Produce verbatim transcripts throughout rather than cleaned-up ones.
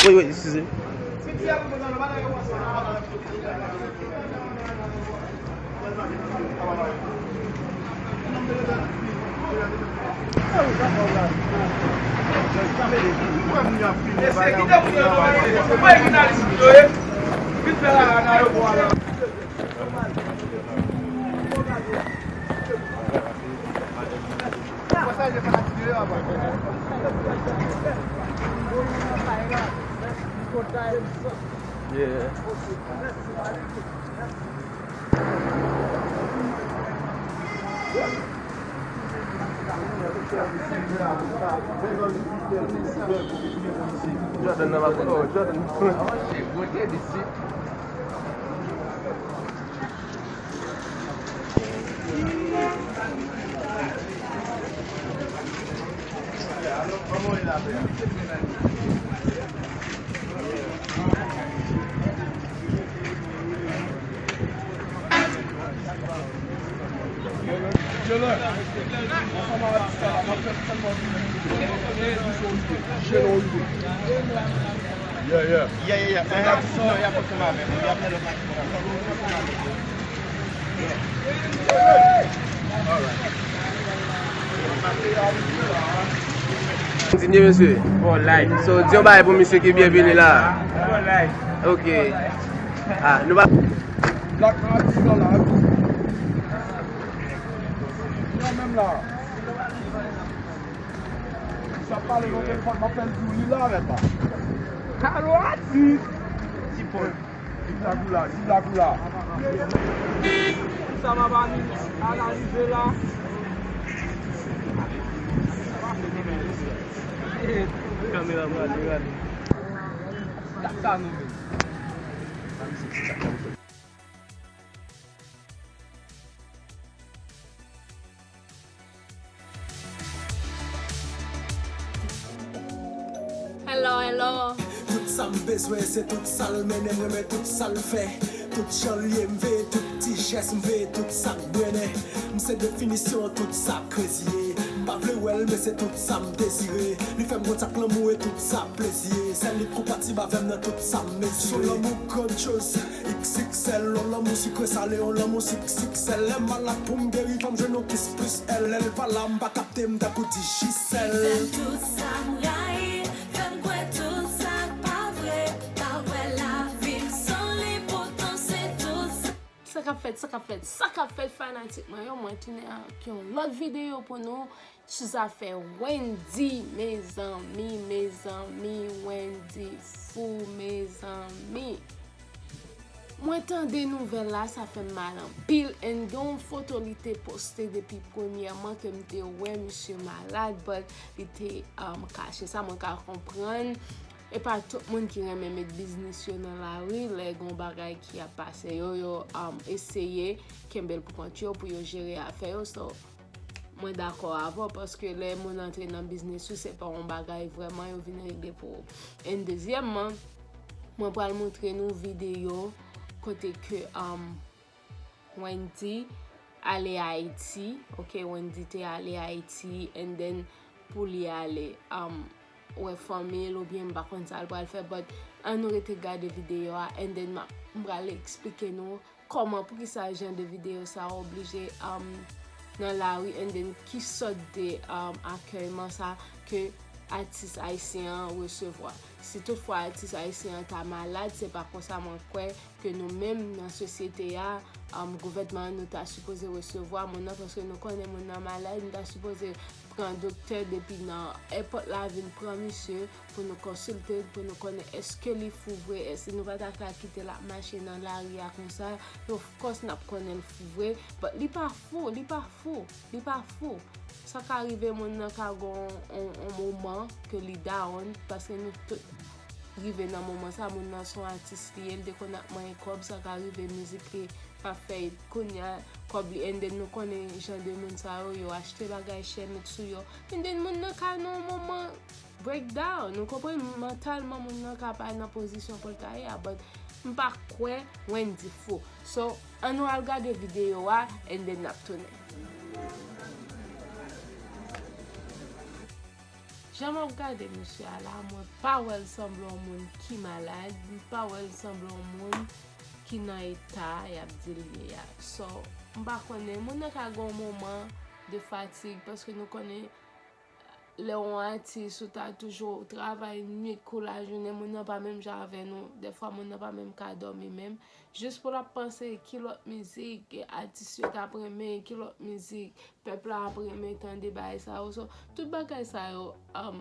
Wi, wi, eskize. Yeah. Jordan nan, oh, Jordan. Yeah, yeah. Yeah, yeah, yeah. Kontinye, mesye. Bon, like. So, di yon bagay pou misye ki byen vini la. Ok. Ah, nou pa. Black Artist lan la, wi. Nan menm la. Sa pale nan telefòn, m ap fè l di w li la, men pa. Alo, atis! Ti pòl. Ti blag ou la, ti blag ou la. Sa va pa ni analize la. Kamera prale, prale. Gad sa nou menm. Hello, hello. Tout sa m bezwen, se tout sa l mennen mwen, men tout sa l fè. Tout jan l ye, m veye tout ti jès, m veye tout sa k grennen. M se definisyon tout sa k crazy ye. M pa vle wè l, men se tout sa m dezire. Li fè m konn sa k lanmou e tout sa plezi ye. Sèl li k konpatib avè m nan tout sa m mezire. Son lanmou grandyòz, X X L, yon lanmou sikre sale, yon lanmou sik sik sèl. Lè m malad pou m geri, fò m jwenn yon kis plis L. Lè l pa la, m pa kapte, m tankou Digicel. Li fè m tout sa m rayi, fè m kwè tout sa k pa vre. Pa wè lavi m san li, poutan se tout sa. Sa k ap fèt, sa k ap fèt, sa k ap fèt, fanatik mwen yo, mwen tounen ak yon lòt videyo pou nou. Sou zafè Wendy, mezanmi, mezanmi, Wendy fou, mezanmi. Mwen tande nouvèl la, sa fè m mal anpil. And gen yon foto li te poste depi premyèman ke m te wè misye malad, but li te, um, kache sa, mwen ka konprann. E pa tout moun ki renmen met biznis yo nan lari, lè gen yon bagay ki ap pase yo, yo, um, eseye kenbe l pou kont yo, pou yo jere afè yo. So, mwen dakò avè w, paske lè moun antre nan biznis ou, se pa yon bagay vrèman yo vin regle pou ou. And dezyèmman, mwen pral montre nou videyo kote ke, um, Wendy ale Ayiti, ok, Wendy te ale Ayiti, and then pou li ale, um, wè fanmi l, oubyen m pa konn sa l pral fè, but ann nou rete gade videyo a, and then m ap, m pral eksplike nou kòman, poukisa jan de videyo sa oblije, um, nan lari, and then ki sòt de, um, akèyman sa ke atis ayisyen an resevwa. Si toutfwa atis ayisyen an ta malad, se pa konsa mwen kwè ke nou menm nan sosyete a, um, gouvènman an, nou ta sipoze resevwa moun nan, paske nou konnen moun nan malad, nou ta sipoze pran doktè depi nan èpòt la, vin pran misye pou nou konsilte l, pou nou konnen èske li fou vre, èske nou pa ta ka kite l ap mache nan lari a konsa, of course n ap konnen l fou vre, but li pa fou, li pa fou, li pa fou. Sa ka rive moun nan ka gon on, on moman ke li down, paske nou tout rive nan moman sa, moun nan se yon atis li ye, li te konn ap manyen kòb, sa ka rive mizik li pa fè it, kounye a kòb li, and then nou konnen jan de moun sa yo, yo achte bagay chè met sou yo, and then moun nan ka nan yon moman breakdown, ou konprann, mantalman moun nan ka pa nan pozisyon pou l ta ye a, but m pa kwè Wendy fou. So, ann nou al gade videyo a, and then n ap tounen. Jan m ap gade misye a la, mwen pa wè l sanble yon moun ki malad, m pa wè l sanble yon moun ki nan eta y ap di l ye a. So, m pa konnen, moun nan ka gen yon moman de fatig, paske nou konnen lè yon atis ou ta toujou travay nwit kou lajounen, moun nan pa menm jan avè nou. Dèfwa moun nan pa menm ka dòmi menm. Jis pou l ap panse ki lòt mizik atis yo t ap renmen, ki lòt mizik pèp la ap renmen tande, bagay sa yo. So, tout bagay sa yo, um,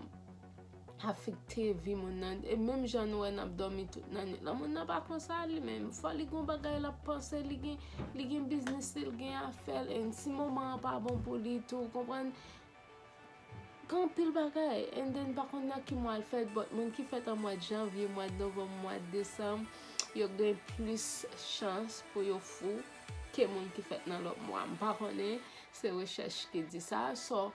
afekte vi moun nan. E menm jan nou wè n ap dòmi tout nan nwit lan, moun nan pa konsa li menm. Fò li gen yon bagay l ap panse, li gen, li gen biznis li, l gen afè l. And si moman an pa bon pou li tou, ou konprann? Gen anpil bagay. And then, pa konn nan ki mwa l fèt, but moun ki fèt an mwa janvye, mwa novanm, mwa desanm, yo gen plis chans pou yo fou ke moun ki fèt nan lòt mwa. M pa konnen, se rechèch ki di sa. So,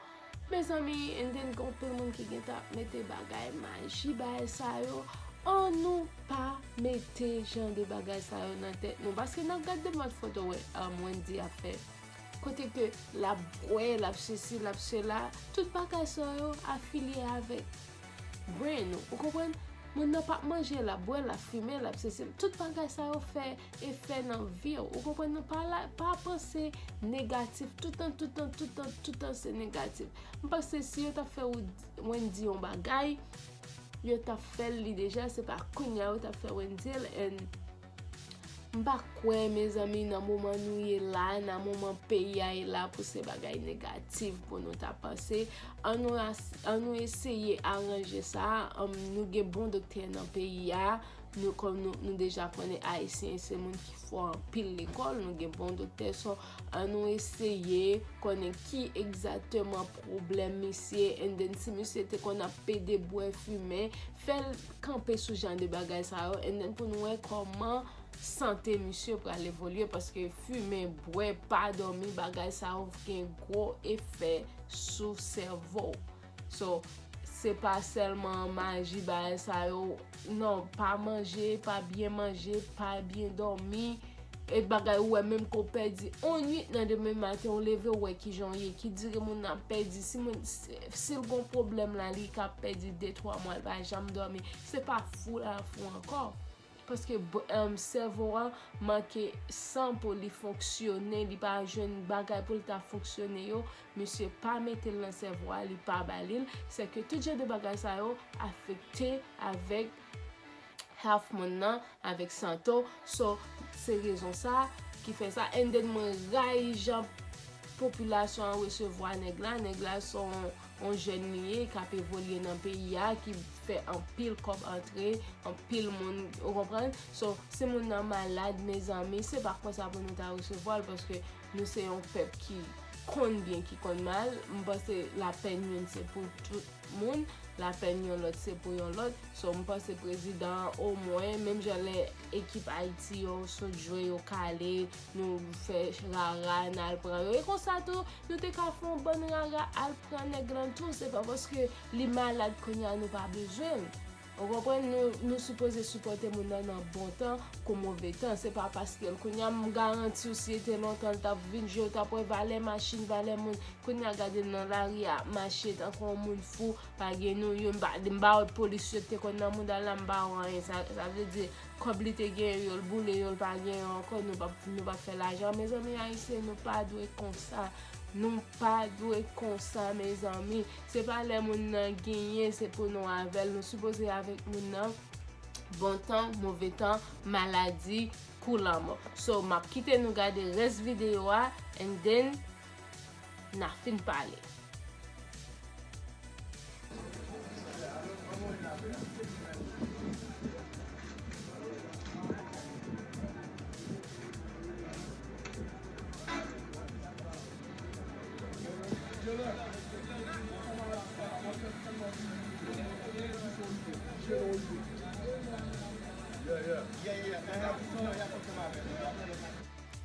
mezanmi, and then gen anpil moun ki gentan ap mete bagay maji, bagay sa yo. Ann nou pa mete jan de bagay sa yo nan tèt nou. Paske n ap gade de mòd foto wè, um, Wendy ap fè. Kote ke l ap bwè, l ap sesi, l ap sela. Tout bagay sa yo afilye avèk brain ou. Ou konprann? Moun nan p ap manje, l ap bwè, l ap fimen, l ap sesi. Tout bagay sa yo fè efè nan vi w. Ou konprann? Nou pa la, pa panse negatif. Toutan, toutan, toutan, toutan se negatif. M panse si yo t ap fè Wendy yon bagay, yo t ap fè l li deja, se pa kounye a yo t ap fè Wendy l. And m pa kwè, mezanmi, nan moman nou ye la, nan moman peyi a ye la, pou se bagay negatif pou nou ta panse. Ann nou as-, ann nou eseye aranje sa. Um, nou gen bon doktè nan peyi a. Nou, kòm nou, nou deja konnen Ayisyen se moun ki fò anpil lekòl, nou gen bon doktè. So, ann nou eseye konnen ki egzakteman pwoblèm misye, and then si misye te konn ap pede bwè, fimen, fè l kanpe sou jan de bagay sa yo, and then pou nou wè kòman sante misye pral evolye, paske fimen, bwè, pa dòmi, bagay sa yo gen gwo efè sou sèvo w. So, se pa sèlman maji, bagay sa yo. Non, pa manje, pa byen manje, pa byen dòmi. E bagay ou wè menm ke w pèdi yon nwit nan demen maten, ou leve, ou wè kijan w ye, ki dire moun nan ap pèdi. Si moun, si, si l gon pwoblèm la, li ka pèdi de twa mwa, l pa janm dòmi. Se pa fou l ap fou ankò. Paske b-, em, sèvo a manke san pou li fonksyone, li pa jwenn bagay pou l ta fonksyone yo, misye pa mete l nan sèvo a, li pa ba li l. Se ke tout jan de bagay sa yo afekte avèk health moun nan, avèk sante w. So, se rezon sa ki fè sa. And then mwen rayi jan popilasyon an resevwa nèg la. Nèg la se yon, yon jèn li ye, k ap evolye nan peyi a, ki fè anpil kòb antre, anpil moun, ou konprann? So, si moun nan malad, mezanmi, se pa konsa pou nou ta resevwa l, paske nou se yon pèp ki konn byen, ki konn mal. M panse lapèn youn se pou tout moun, lapèn yon lòt se pou yon lòt. So, m panse prezidan an, omwen, menm jan lè ekip Ayiti yo sot jwe, yo kale, nou fè rara, n al pran yo. E konsa tou, nou te ka fè yon bann rara, al pran nèg lan tou. Se pa paske li malad kounye a, nou pa bezwen l. Ou konprann? Nou, nou sipoze sipòte moun nan nan bon tan kou move tan. Se pa paske l kounye a, m garanti w, si se te lontan, l t ap vin jwe, w t ap wè valè machin, valè moun. Kounye a, gade l nan lari a, ap mache tankou yon moun fou, pa gen nou, yo, m pa, m pa wè polis yo te konn nan mouda l la, m pa wè anyen. Sa, sa vle di, kòb li te genyen yo, l boule yo, l pa genyen yo ankò, nou p ap, nou p ap fè lajan. Mezanmi, Ayisyen, nou pa dwe konsa. Nou pa dwe konsa, mezanmi. Se pa lè moun nan genyen, se pou nou avè l. Nou sipoze avèk moun nan. Bon tan, move tan, maladi, kou lanmò. So, m ap kite nou gade rès videyo a, and then, n a fin pale.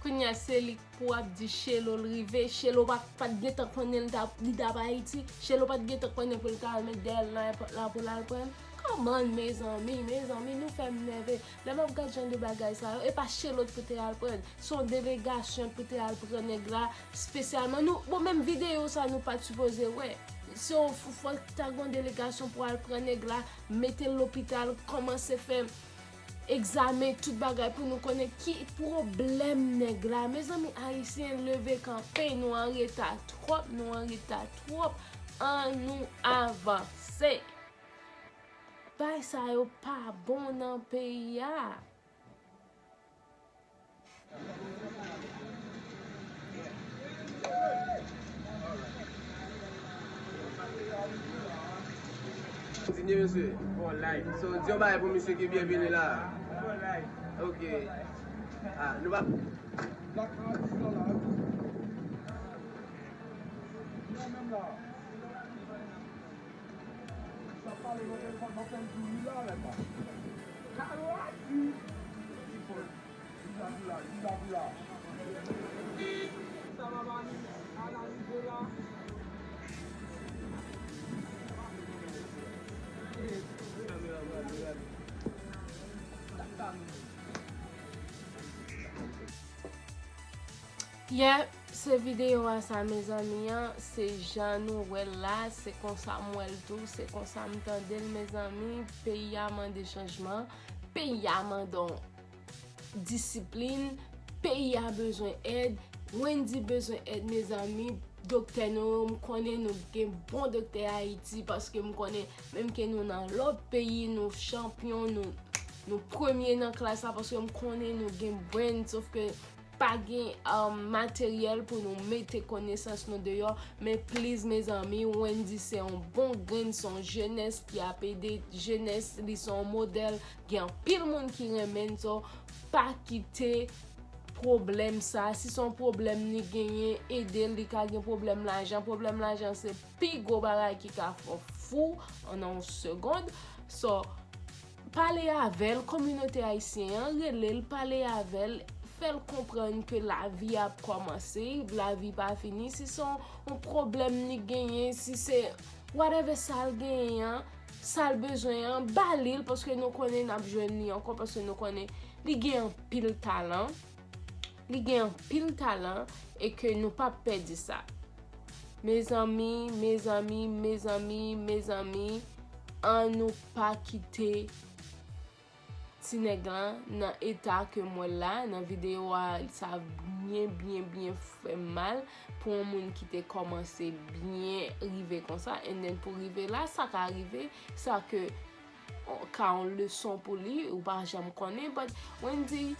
Kounye a, se li pou ap di Shelo l rive. Shelo pa, pa t gentan konnen l t ap, li t ap Ayiti. Shelo pa t gentan konnen pou l ta al met dèyè l nan èpòt la pou l al pran l. Kòman, mezanmi, mezanmi, nou fè m nève. Lè m ap gad jan de bagay sa yo, e pa Shelot pou te al pran. Se yon delegasyon pou te al pran nèg la, espesyalman. Nou, bon, menm videyo sa nou pa t sipoze wè. Se yon, fò, fò ta gen yon delegasyon pou al pran nèg la, mete l lopital, kòmanse fè egzamen, tout bagay pou nou konnen ki pwoblèm nèg la. Mezanmi, Ayisyen, leve kanpe, nou an reta twòp, nou an reta twòp. An nou avanse. Bagay sa yo pa bon nan peyi a. Kontinye, mesye. So, di yon bagay pou misye ki byen vini la. Ok. Ah, nou pa. Sa pale nan telefòn nan fè l di wi la, lè pa. Kalwati! Li fò. Li la, li la, li la, li la. Sa va, mami? Ala rive la. Kameramann, gade. Yè, se videyo a sa, mezanmi, an, se jan nou wè l la, se konsa m wè l tou, se konsa m tande l, mezanmi. Peyi a mande chanjman, peyi a mande yon disiplin, peyi a bezwen èd, Wendy bezwen èd, mezanmi. Doktè nou yo, m konnen nou gen bon doktè Ayiti, paske m konnen, menm ke nou nan lòt peyi, nou chanpyon, nou, nou premye nan klas la, paske m konnen nou gen brain, sof ke pa gen, um, materyèl pou nou mete konesans nou deyò. Men please, mezanmi, Wendy se yon bon grenn, se yon jenès ki ap ede jenès, li se yon modèl, gen anpil moun ki renmen l, so pa kite pwoblèm sa. Si se yon pwoblèm li genyen, ede l, li ka gen pwoblèm lajan. Pwoblèm lajan se pi gwo bagay ki ka fè w fou an yon segond. So, pale avè l, kominote ayisyen an, rele l, pale avè l, fè l konprann ke lavi ap kòmanse, lavi pa fini. Si se yon, yon pwoblèm li genyen, si se whatever sa l genyen an, sa l bezwen an, ba li l, paske nou konnen n ap jwenn li ankò, paske nou konnen li gen anpil talan. Li gen anpil talan e ke nou p ap pèdi sa. Mezanmi, mezanmi, mezanmi, mezanmi, ann nou pa kite ti nèg lan nan eta ke m wè l la, nan videyo a, sa byen, byen, byen fè m mal pou yon moun ki te kòmanse byen rive konsa, and then pou rive la, sa ka rive, sa ke ka yon leson pou li, ou pa janm konnen, but Wendy,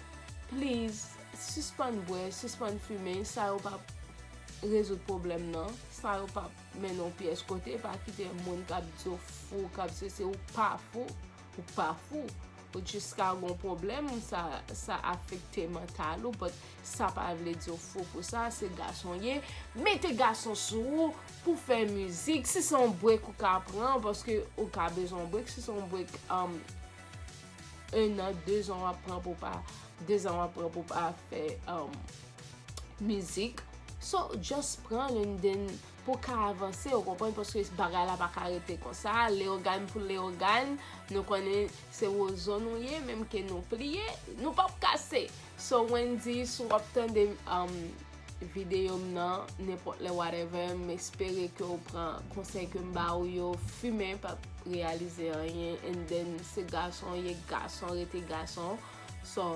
please, sispann bwè, sispann fimen, sa yo p ap rezoud pwoblèm nan, sa yo p ap mennen w pyès kote, pa kite moun k ap di w fou, k ap sesi, ou pa fou, ou pa fou. Ou jis ka gon pwoblèm, sa, sa afekte mantal ou, but sa pa vle di w fou pou sa, se gason w ye. Mete gason sou ou pou fè mizik. Si se yon break ou ka pran, paske ou ka bezwen yon break, si se yon break, um, un an, de zan w ap pran pou pa, de zan w ap pran pou pa fè, um, mizik. So, just pran l and then pou ka avanse, ou konprann, paske bagay la pa ka rete konsa. Leogane pou Leogane, nou konnen se wozo nou ye, menm ke nou pliye, nou p ap kase. So, Wendy, si w ap tande, um, videyo m nan, nenpòt lè, whatever, m espere ke w pran konsèy ke m ba ou yo, fimen p ap reyalize anyen, and then se gason w ye, gason rete gason. So,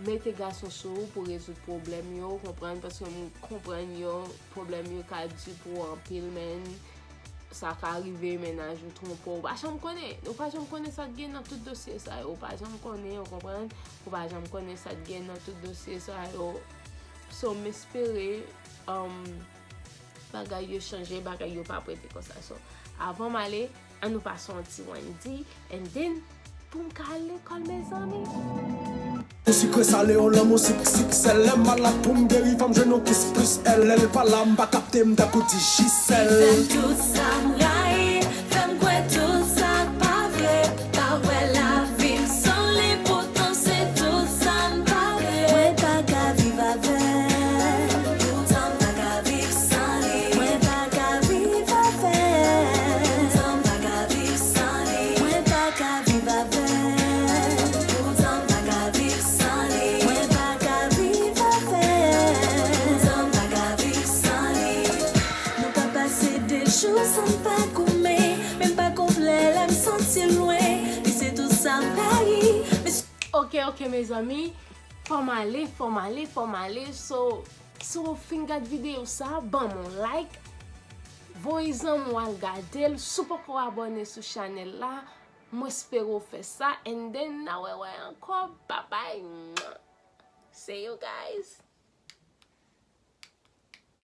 mete gason sou ou pou rezoud pwoblèm yo, ou konprann, paske m konprann yo, pwoblèm yo ka di pou anpil, men sa ka rive mennaj ou twonpe w, ou pa janm konnen, ou pa janm konnen sa k gen nan tout dosye sa yo, ou pa janm konnen, ou konprann, ou pa janm konnen sa k gen nan tout dosye sa yo. So, m espere, um, bagay yo chanje, bagay yo p ap rete konsa. So, avan m ale, ann nou pase yon ti Wendy, and then, pou m ka al lekòl, mezanmi. Sikre sale, yon lanmou sik, sik, sèl. Lè m malad pou m geri, fò m jwenn yon kis plis. L L pa la, m pa kapte, m tankou Digicel. Fè m tout sa m rayi, fè m kwè tout sa k pa vre. Pa wè lavi m san li, poutan se tout sa m pa vle. Mwen pa ka viv avè l. Poutan m pa ka viv san li. Mwen pa ka viv avè l. Poutan m pa ka viv san li. Mwen pa Jou sa m pa goumen, men m pa gon flè lè m santi l lwen. Li se tout sa m rayi. Men Ok, ok, mezanmi. Fò m ale, fò m ale, fò m ale. So, si w fin gad videyo sa, ban m yon like. Voye zanmi w al gade l. Si w poko abòne sou chanèl la, mwen espere w fè sa. And then, n a wè wè ankò. Bye bye. See you guys.